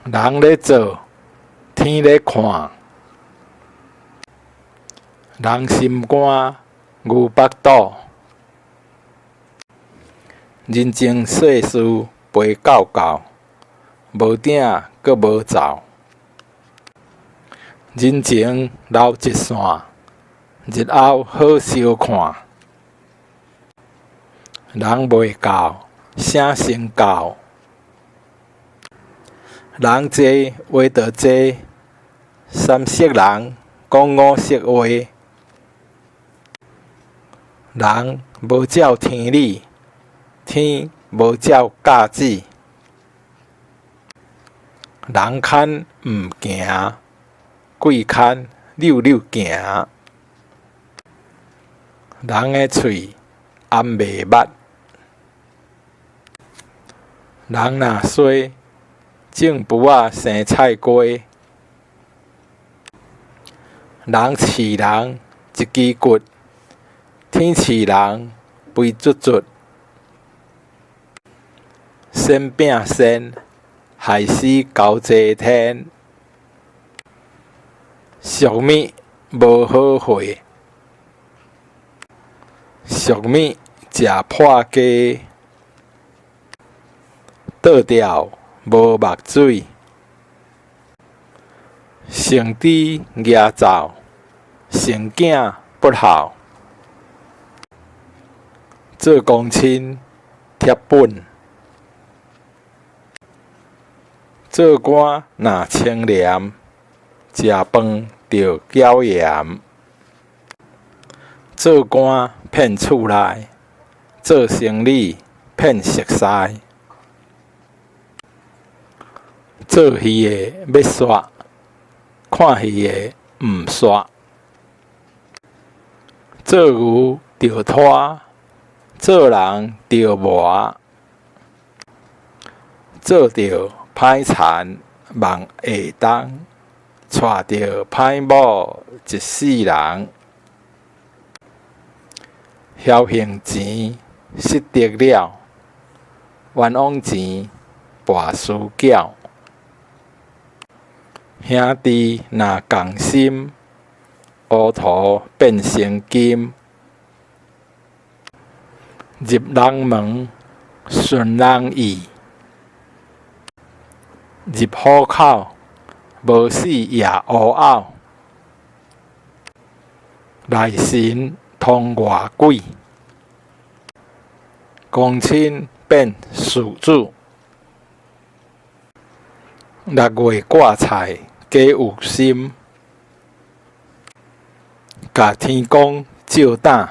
人咧做，天咧看。人心肝，牛腹肚。人情世事陪教教，無鼎閣無灶。人情流一線，日後好相看。人未到，聲先到。人濟話就濟，三色人講五色話。人無照天理，天無照教子。人牽毋行，鬼牽溜溜行。人的喙掩袂密。人若衰，種匏仔生菜瓜。人飼人一支骨，天飼人肥卒卒。先餅先，害死猴齊天。俗物無好貨，俗物食破雞。倒吊無目水，成豬蜈灶，成囝不孝。做公親貼本，做官若清廉，食飯著繳鹽。做官騙厝內，做生理騙熟似。做戲的欲煞，看戲的毋煞。做牛著拖，做人著磨。做著歹田望下冬，娶著歹某一世人。僥幸錢失得了，冤枉錢跋輸繳。兄弟若仝心，烏塗變成金。入人門，順人意。入虎口，無死也烏嘔。內神通外鬼，公親變事主。六月割菜假有心，共天公借膽。